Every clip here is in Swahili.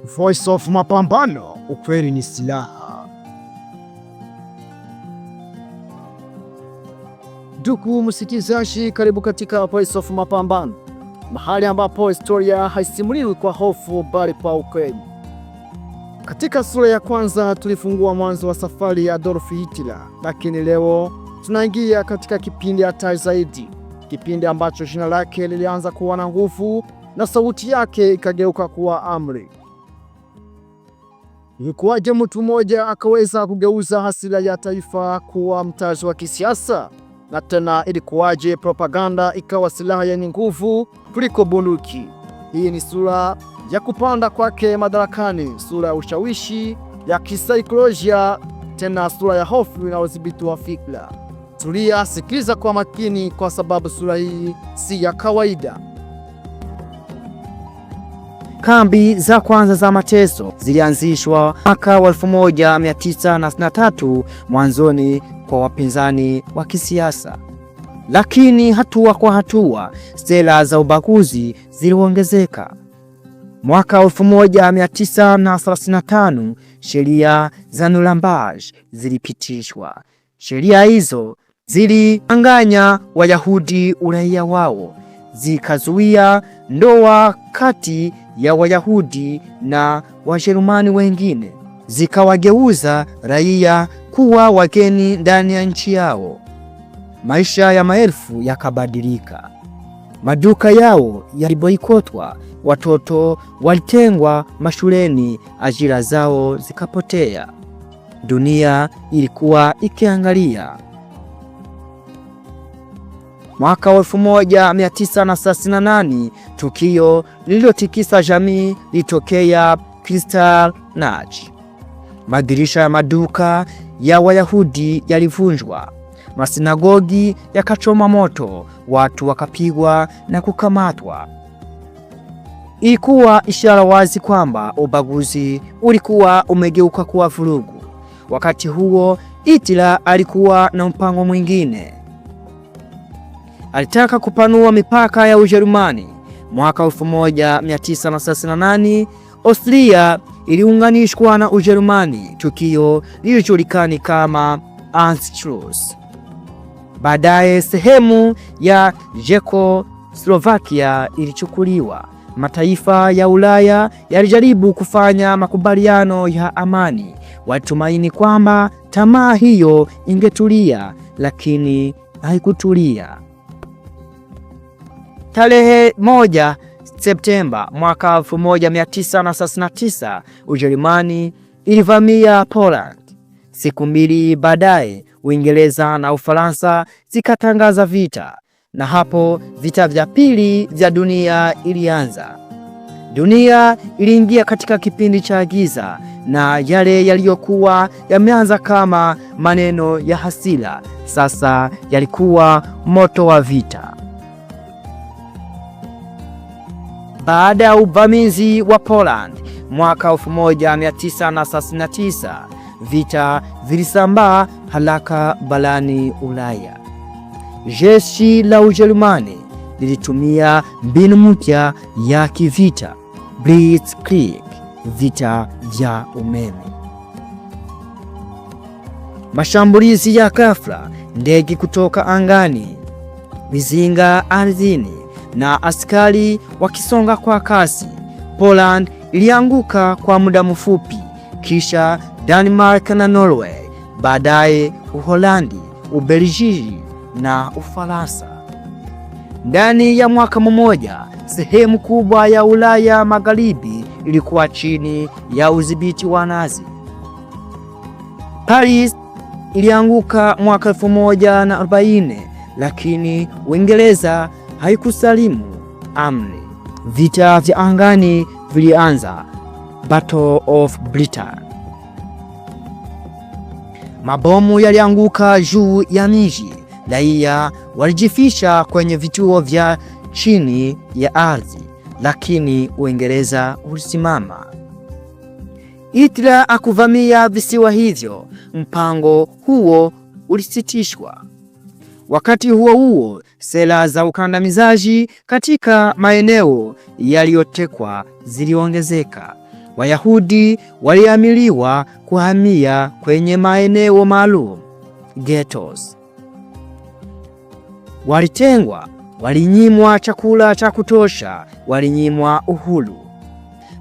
Voice of Mapambano, ukweli ni silaha. Ndugu msikilizaji, karibu katika Voice of Mapambano, mahali ambapo historia haisimuliwi kwa hofu bali kwa ukweli. Katika sura ya kwanza tulifungua mwanzo wa safari ya Adolf Hitler, lakini leo tunaingia katika kipindi hatari zaidi, kipindi ambacho jina lake lilianza kuwa na nguvu na sauti yake ikageuka kuwa amri. Ilikuwaje mtu mmoja akaweza kugeuza hasira ya taifa kuwa mtaji wa kisiasa? Na tena ilikuwaje propaganda ikawa silaha yenye nguvu kuliko bunduki? Hii ni sura ya kupanda kwake madarakani, sura ya ushawishi ya kisaikolojia, tena sura ya hofu na udhibiti wa fikra. Tulia, sikiliza kwa makini, kwa sababu sura hii si ya kawaida. Kambi za kwanza za mateso zilianzishwa mwaka wa 1963 mwanzoni kwa wapinzani wa kisiasa, lakini hatua kwa hatua sera za ubaguzi ziliongezeka. Mwaka 1935 sheria za Nuremberg zilipitishwa. Sheria hizo zilianganya Wayahudi uraia wao, zikazuia ndoa kati ya Wayahudi na Wajerumani wengine, zikawageuza raia kuwa wageni ndani ya nchi yao. Maisha ya maelfu yakabadilika. Maduka yao yaliboikotwa, watoto walitengwa mashuleni, ajira zao zikapotea. Dunia ilikuwa ikiangalia. Mwaka wa 1938 tukio lililotikisa jamii litokea Kristallnacht. Madirisha ya maduka ya Wayahudi yalivunjwa, masinagogi yakachoma moto, watu wakapigwa na kukamatwa. Ilikuwa ishara wazi kwamba ubaguzi ulikuwa umegeuka kuwa vurugu. Wakati huo Hitler alikuwa na mpango mwingine. Alitaka kupanua mipaka ya Ujerumani. Mwaka 1938 Austria iliunganishwa na Ujerumani, tukio lililojulikana kama Anschluss. Baadaye sehemu ya Czechoslovakia ilichukuliwa. Mataifa ya Ulaya yalijaribu kufanya makubaliano ya amani, walitumaini kwamba tamaa hiyo ingetulia, lakini haikutulia. Tarehe 1 Septemba mwaka 1939 Ujerumani ilivamia Poland. Siku mbili baadaye Uingereza na Ufaransa zikatangaza vita, na hapo vita vya pili vya dunia ilianza. Dunia iliingia katika kipindi cha giza, na yale yaliyokuwa yameanza kama maneno ya hasira sasa yalikuwa moto wa vita. Baada ya uvamizi wa Poland mwaka 1939, vita vilisambaa haraka barani Ulaya. Jeshi la Ujerumani lilitumia mbinu mpya ya kivita, Blitzkrieg, vita vya umeme. Mashambulizi ya ghafla, ndege kutoka angani, mizinga ardhini na askari wakisonga kwa kasi. Poland ilianguka kwa muda mfupi, kisha Denmark na Norway, baadaye Uholandi, Ubelgiji na Ufaransa. Ndani ya mwaka mmoja, sehemu kubwa ya Ulaya Magharibi ilikuwa chini ya udhibiti wa Nazi. Paris ilianguka mwaka 1940, lakini Uingereza haikusalimu amri. Vita vya angani vilianza, Battle of Britain. Mabomu yalianguka juu ya miji, raia walijificha kwenye vituo vya chini ya ardhi, lakini Uingereza ulisimama. Hitler akuvamia visiwa hivyo, mpango huo ulisitishwa. Wakati huo huo, sera za ukandamizaji katika maeneo yaliyotekwa ziliongezeka. Wayahudi waliamriwa kuhamia kwenye maeneo maalum, ghettos. Walitengwa, walinyimwa chakula cha kutosha, walinyimwa uhuru.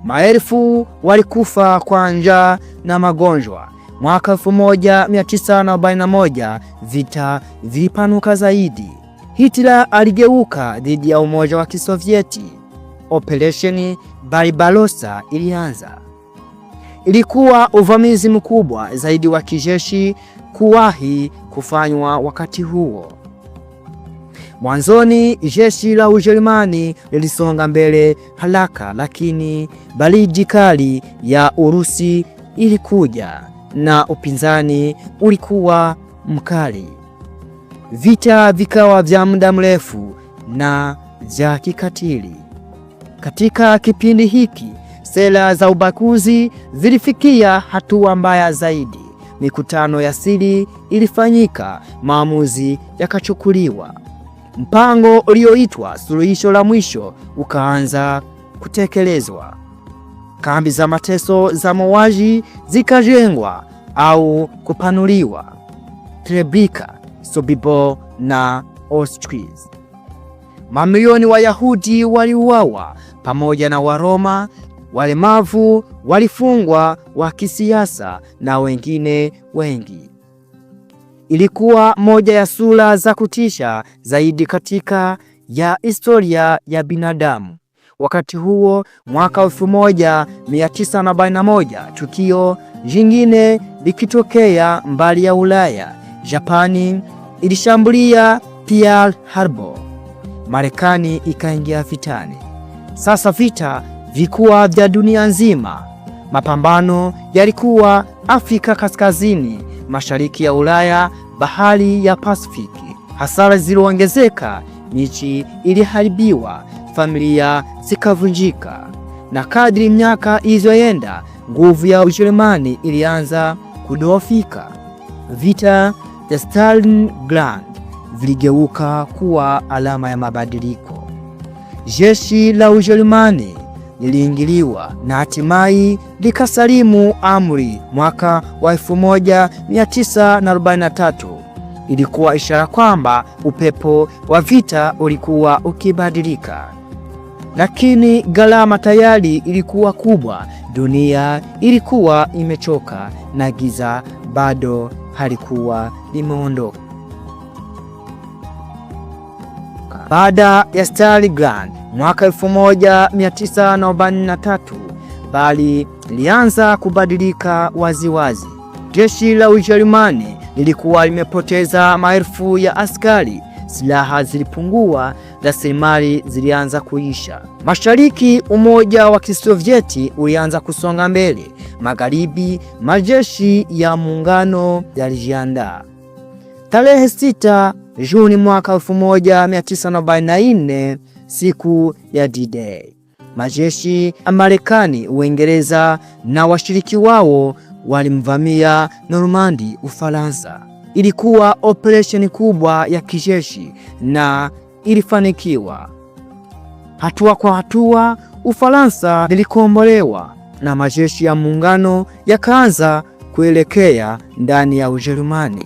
Maelfu walikufa kwa njaa na magonjwa. Mwaka 1941 vita vilipanuka zaidi. Hitler aligeuka dhidi ya Umoja wa Kisovyeti. Operesheni Barbarossa ilianza. Ilikuwa uvamizi mkubwa zaidi wa kijeshi kuwahi kufanywa wakati huo. Mwanzoni jeshi la Ujerumani lilisonga mbele haraka, lakini baridi kali ya Urusi ilikuja na upinzani ulikuwa mkali. Vita vikawa vya muda mrefu na vya kikatili. Katika kipindi hiki, sera za ubaguzi zilifikia hatua mbaya zaidi. Mikutano ya siri ilifanyika, maamuzi yakachukuliwa. Mpango ulioitwa suluhisho la mwisho ukaanza kutekelezwa. Kambi za mateso za mauaji zikajengwa au kupanuliwa: Treblinka, Sobibor na Auschwitz. Mamilioni Wayahudi waliuawa pamoja na Waroma, walemavu walifungwa wa kisiasa na wengine wengi. Ilikuwa moja ya sura za kutisha zaidi katika ya historia ya binadamu. Wakati huo mwaka 1941, tukio jingine likitokea mbali ya Ulaya. Japani ilishambulia Pearl Harbor. Marekani ikaingia vitani. Sasa vita vikuwa vya dunia nzima. Mapambano yalikuwa Afrika Kaskazini, mashariki ya Ulaya, bahari ya Pasifiki. Hasara ziliongezeka, miji iliharibiwa, familia zikavunjika. Na kadri miaka ilizoenda, nguvu ya Ujerumani ilianza kudhoofika. Vita vya Stalingrad viligeuka kuwa alama ya mabadiliko. Jeshi la Ujerumani liliingiliwa na hatimaye likasalimu amri mwaka wa 1943. Ilikuwa ishara kwamba upepo wa vita ulikuwa ukibadilika, lakini gharama tayari ilikuwa kubwa. Dunia ilikuwa imechoka na giza bado halikuwa limeondoka. Baada ya Stalingrad mwaka 1943, bali lilianza kubadilika waziwazi. Jeshi la Ujerumani lilikuwa limepoteza maelfu ya askari, silaha zilipungua, rasilimali zilianza kuisha. Mashariki, Umoja wa Kisovyeti ulianza kusonga mbele. Magharibi, majeshi ya muungano yalijiandaa. Tarehe 6 Juni mwaka 1944, siku ya D-Day, majeshi ya Marekani, Uingereza na washiriki wao walimvamia Normandi, Ufaransa. Ilikuwa operesheni kubwa ya kijeshi na ilifanikiwa. Hatua kwa hatua, Ufaransa lilikombolewa na majeshi ya muungano yakaanza kuelekea ndani ya Ujerumani.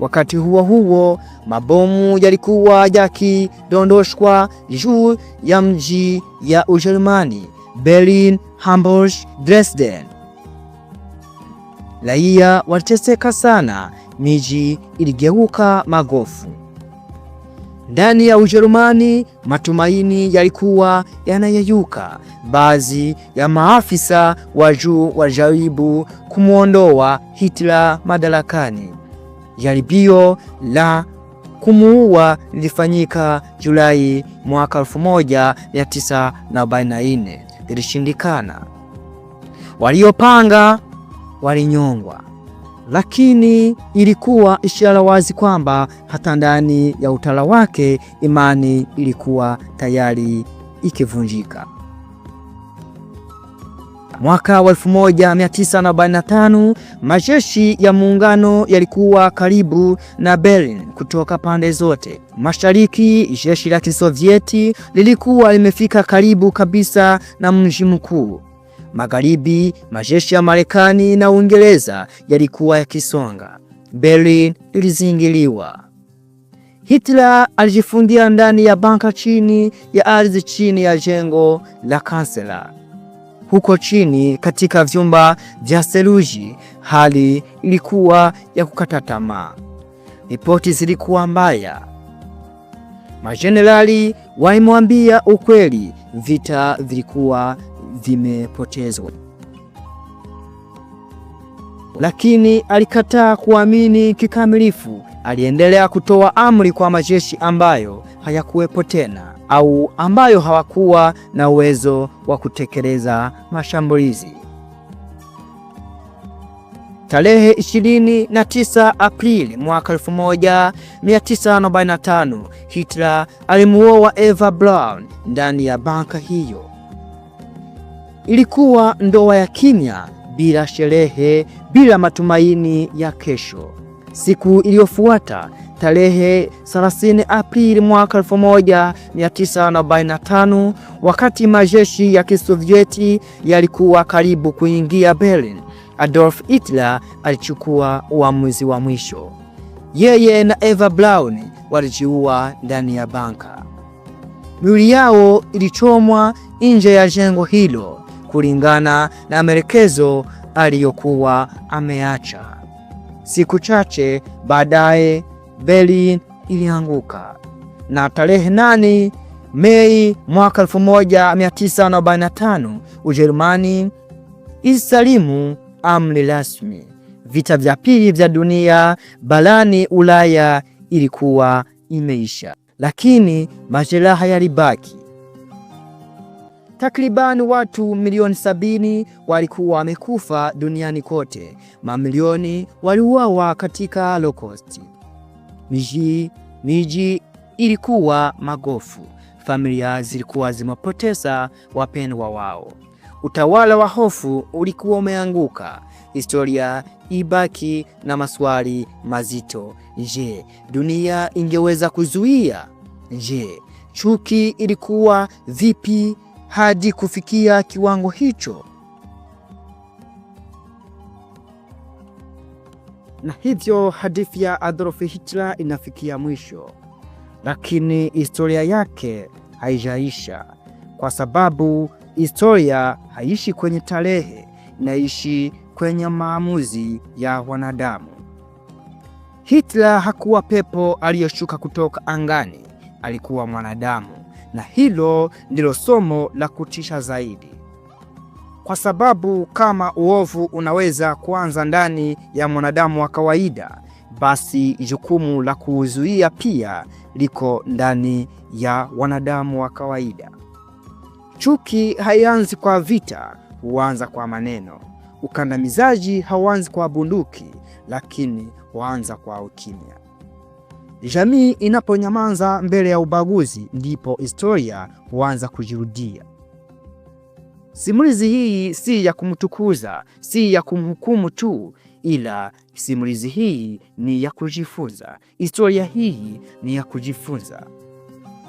Wakati huo huo, mabomu yalikuwa yakidondoshwa juu ya mji ya Ujerumani: Berlin, Hamburg, Dresden. Raia waliteseka sana, miji iligeuka magofu. Ndani ya Ujerumani matumaini yalikuwa yanayeyuka. Baadhi ya maafisa wa juu walijaribu kumwondoa Hitler madarakani. Jaribio la kumuua lilifanyika Julai mwaka 1944, lilishindikana. Waliopanga walinyongwa, lakini ilikuwa ishara wazi kwamba hata ndani ya utawala wake imani ilikuwa tayari ikivunjika. Mwaka wa 1945 majeshi ya muungano yalikuwa karibu na Berlin kutoka pande zote. Mashariki, jeshi la Kisovieti lilikuwa limefika karibu kabisa na mji mkuu. Magharibi, majeshi ya Marekani na Uingereza yalikuwa yakisonga. Berlin ilizingiriwa. Hitler alijifungia ndani ya bunker chini ya ardhi, chini ya jengo la kansela. Huko chini katika vyumba vya seluji, hali ilikuwa ya kukata tamaa. Ripoti zilikuwa mbaya. Majenerali walimwambia ukweli, vita vilikuwa vimepotezwa, lakini alikataa kuamini kikamilifu. Aliendelea kutoa amri kwa majeshi ambayo hayakuwepo tena au ambayo hawakuwa na uwezo wa kutekeleza mashambulizi. Tarehe 29 Aprili mwaka 1945, Hitler alimuoa Eva Braun ndani ya bunker hiyo. Ilikuwa ndoa ya kimya, bila sherehe, bila matumaini ya kesho. Siku iliyofuata tarehe 30 Aprili mwaka 1945, wakati majeshi ya Kisovyeti yalikuwa karibu kuingia Berlin, Adolf Hitler alichukua uamuzi wa mwisho. Yeye na Eva Braun walijiua ndani ya bunker. Miili yao ilichomwa nje ya jengo hilo kulingana na maelekezo aliyokuwa ameacha. Siku chache baadaye Berlin ilianguka na tarehe 8 Mei mwaka 1945 Ujerumani ilisalimu amri rasmi. Vita vya pili vya dunia barani Ulaya ilikuwa imeisha, lakini majeraha yalibaki. Takribani watu milioni 70 walikuwa wamekufa duniani kote. Mamilioni waliuawa katika Holocaust. Miji ilikuwa magofu, familia zilikuwa zimepoteza wapendwa wao. Utawala wa hofu ulikuwa umeanguka. Historia ibaki na maswali mazito. Je, dunia ingeweza kuzuia? Je, chuki ilikuwa vipi hadi kufikia kiwango hicho? Na hivyo hadithi ya Adolf Hitler inafikia mwisho, lakini historia yake haijaisha, kwa sababu historia haishi kwenye tarehe, inaishi kwenye maamuzi ya wanadamu. Hitler hakuwa pepo aliyoshuka kutoka angani, alikuwa mwanadamu, na hilo ndilo somo la kutisha zaidi, kwa sababu kama uovu unaweza kuanza ndani ya mwanadamu wa kawaida, basi jukumu la kuuzuia pia liko ndani ya wanadamu wa kawaida. Chuki haianzi kwa vita, huanza kwa maneno. Ukandamizaji hauanzi kwa bunduki, lakini huanza kwa ukimya. Jamii inaponyamaza mbele ya ubaguzi, ndipo historia huanza kujirudia. Simulizi hii si ya kumtukuza, si ya kumhukumu tu, ila simulizi hii ni ya kujifunza. Historia hii ni ya kujifunza,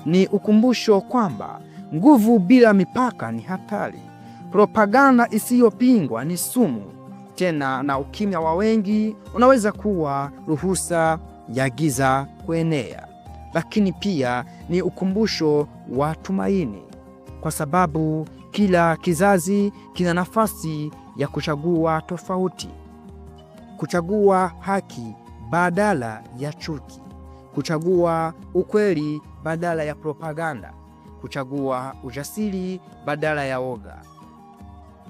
ni ukumbusho kwamba nguvu bila mipaka ni hatari, propaganda isiyopingwa ni sumu, tena na ukimya wa wengi unaweza kuwa ruhusa ya giza kuenea. Lakini pia ni ukumbusho wa tumaini, kwa sababu kila kizazi kina nafasi ya kuchagua tofauti, kuchagua haki badala ya chuki, kuchagua ukweli badala ya propaganda, kuchagua ujasiri badala ya woga.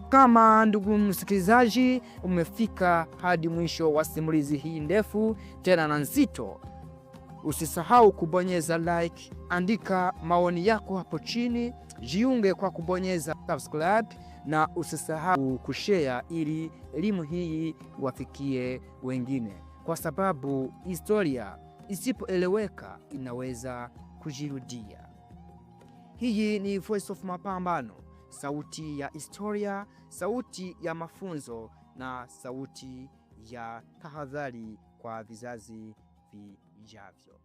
Kama ndugu msikilizaji, umefika hadi mwisho wa simulizi hii ndefu tena na nzito, usisahau kubonyeza like, andika maoni yako hapo chini, jiunge kwa kubonyeza subscribe na usisahau kushare ili elimu hii wafikie wengine, kwa sababu historia isipoeleweka inaweza kujirudia. Hii ni Voice of Mapambano, Sauti ya historia, sauti ya mafunzo na sauti ya tahadhari kwa vizazi vijavyo.